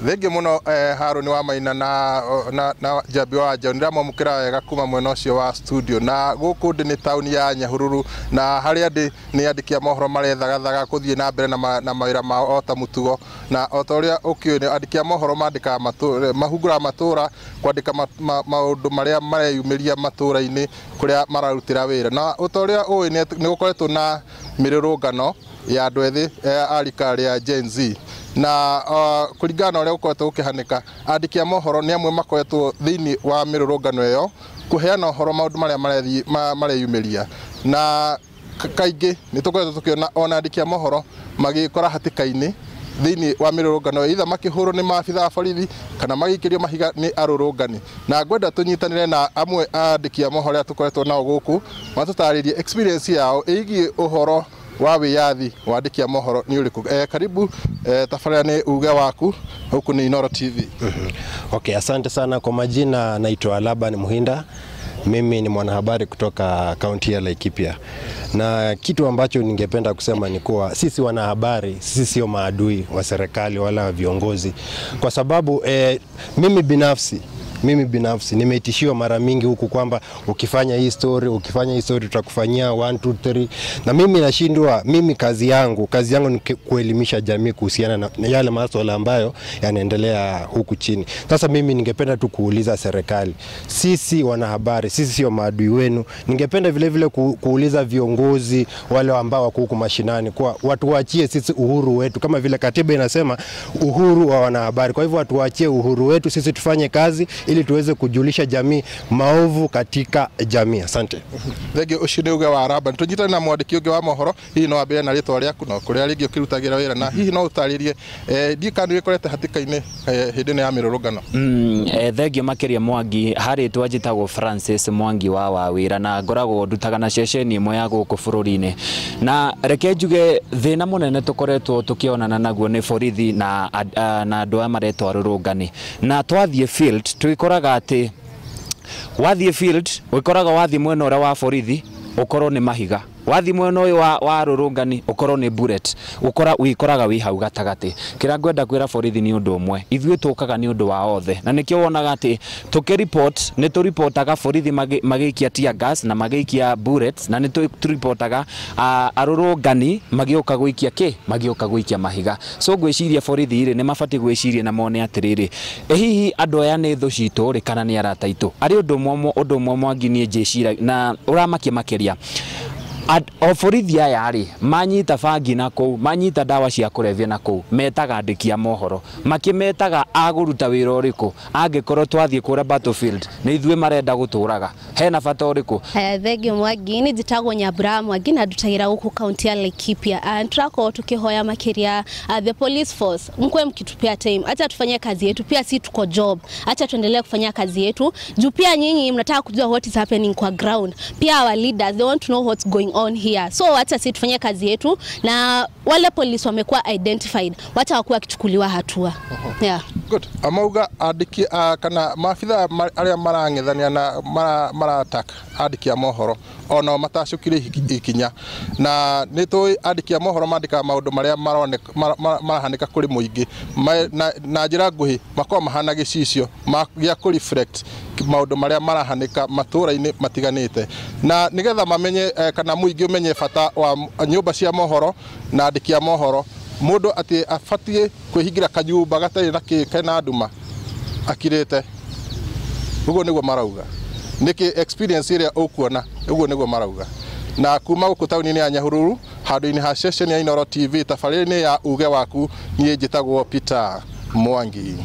Thengiũ mũno Harũni wa Maina na Njambi wa Njaũ. Nĩndamwamũkĩra wega kuma mwena ũcio wa studio. Na gũkũ ndĩ nĩ taũni ya Nyahururu, na harĩa ndĩ nĩ andĩki a mohoro marethagathaga gũthiĩ na mbere na mawĩra mao o ta mũtugo. Na o ta ũrĩa ũkĩũĩ, andĩki a mohoro mandĩkaga mahunguraga matũra kwandĩka maũndũ marĩa mareyumĩria matũra-inĩ kũrĩa mararutĩra wĩra. Na o ta ũrĩa ũĩ, nĩ gũkoretwo na mĩrũrũngano ya andũ ethĩ a rika rĩa Gen Z, na kũringana na ũrĩa gũkoretwo gũkĩhanĩka, andĩki a mohoro nĩ amwe makoretwo thĩinĩ wa mĩrũrũngano ĩyo kũheana ũhoro maũndũ marĩa mareyumĩria. Na kaingĩ nĩ tũkoretwo tũkĩona ona andĩki a mohoro magĩkora hatĩka-inĩ thĩinĩ wa mĩrũrũngano ĩyo, either makĩhũrwo nĩ maabitha a borithi kana magĩikĩrio mahiga nĩ arũrũngani. Na ngwenda tũnyitanĩre na amwe a andĩki a mohoro arĩa tũkoretwo nao gũkũ matũtarĩrie experience yao ĩgiĩ ũhoro wa wĩyathi wa andĩki a mohoro nĩ ũrĩkũ. Karibu, tabarĩra nĩ Uge Waku, huku ni Inooro TV. Okay, asante sana. Kwa majina naitwa Laban Muhinda. Mimi ni mwanahabari kutoka kaunti ya Laikipia, na kitu ambacho ningependa kusema ni kuwa sisi wanahabari, sisi sio maadui wa serikali wala viongozi, kwa sababu mimi binafsi nimeitishiwa mara mingi huku kwamba ukifanya hii story tutakufanyia 1 2 3, na mimi nashindwa. Mimi kazi yangu ni kuelimisha jamii kuhusiana na yale masuala ambayo yanaendelea huku chini. Sasa mimi ningependa tu kuuliza serikali, sisi wanahabari, sisi sio maadui wenu. Ningependa vile vile kuuliza viongozi wale ambao wako huku mashinani kwa watuachie sisi uhuru wetu, kama vile katiba inasema uhuru wa wanahabari. Kwa hivyo watuachie uhuru wetu, sisi tufanye kazi ili tuweze kujulisha jamii maovu katika jamii. Asante. Thengiũ. Ũcio nĩ uge wa Laban. Tũnyitane na mwandĩki ũngĩ wa mohoro. Hihi no wambĩre na rĩtwa rĩaku na kũrĩa rĩngĩ ũkĩrutagĩra wĩra, na hihi no ũtarĩrie ndiĩ kana nĩ ũkorete hatĩka-inĩ hĩndĩ ĩno ya mĩrũrũngano? Thengio makĩria, Mwangi. Harĩtwa njĩtagwo Francis Mwangi wa Wawĩra, na ngoragwo ndutaga na ceceni ĩmwe ya gũkũ bũrũri-inĩ. Na reke njuge thĩna mũnene tũkoretwo tũkĩonana naguo nĩ borithi na andũ aya maretwo arũrũngani. Na twathiĩ field twĩkoraga atĩ wathiĩ field wĩkoraga wathiĩ mwena ũrĩa wa borithi ũkorwo nĩ mahiga, wathiĩ mwena ũyũ wa arũrũngani ũkorwo nĩ bullet, ũkora wĩkoraga wĩ hau gatagatĩ. Kĩrĩa ngwenda kwĩra borithi nĩ ũndũ ũmwe, ithuĩ tũkaga nĩ ũndũ wa othe, na nĩkĩo wonaga atĩ tũkĩripot nĩ tũripotaga borithi magĩikia tear gas na magĩikia bullets, na nĩ tũripotaga arũrũngani magĩũka gũikia kĩ, magĩũka gũikia mahiga. So ngwĩciria borithi rĩ nĩ mabatiĩ gwĩciria na mone atĩrĩrĩ, ĩ hihi andũ aya nĩ thũ citũ rĩ kana nĩ arata aitũ? Arĩ ũndũ ũmwe Mwangi niĩ njĩcira na ũramakia makĩria, o borithi aya rĩ manyita bangi na kũu, manyita ndawa cia kũrebia na kũu, metaga andĩki a mohoro. Makĩmetaga agũruta wĩra ũrĩkũ angĩkorwo twathiĩ kũrĩa battlefield nĩ ithuĩ marenda gũtũraga? Hena bata ũrĩkũ? Haya, thengio Mwangi. Ni njĩtagwo Nyambura Mwangi na ndutagĩra gũkũ kaunti ya Laikipia. Tũrakorwo tukĩhoya makĩria the police force, mkuwe mkitupea time, acha tufanye kazi yetu, pia si tuko job, acha tuendelee kufanya kazi yetu juu pia nyinyi mnataka kujua what is happening kwa ground. Pia our leaders, they want to know what's going on here, so acha si tufanye kazi yetu, na wale polisi wamekuwa identified, wacha wakuwa wakichukuliwa hatua, yeah. Good. Amauga andĩki kana maabitha arĩa marang'ethania na marataka andĩki a mohoro onao matacũkire ikinya. Na nĩ tũĩ andĩki a mohoro mandĩkaga maũndũ marĩa marahanĩka kũrĩ mũingĩ. Na njĩra nguhĩ makoragwo mahana gĩcicio gĩa kũ reflect maũndũ marĩa marahanĩka matũra-inĩ matiganĩte, na nĩgetha mamenye kana mũingĩ ũmenye bata wa nyũmba cia mohoro na andĩki a mohoro. Mũndũ atĩ abatiĩ kwĩhingĩra kanyũmba gatarĩ na kĩ kena nduma akirĩte. Ũguo nĩguo marauga. Nĩkĩ experience ĩrĩa ũkuona, ũguo nĩguo marauga. Na kuma gũkũ taũni-inĩ ya Nyahururu, handũ-inĩ ha ceceni ya Inooro TV, tabarĩra-inĩ ya Uge Waku, niĩ njĩtagwo Peter Mwangi.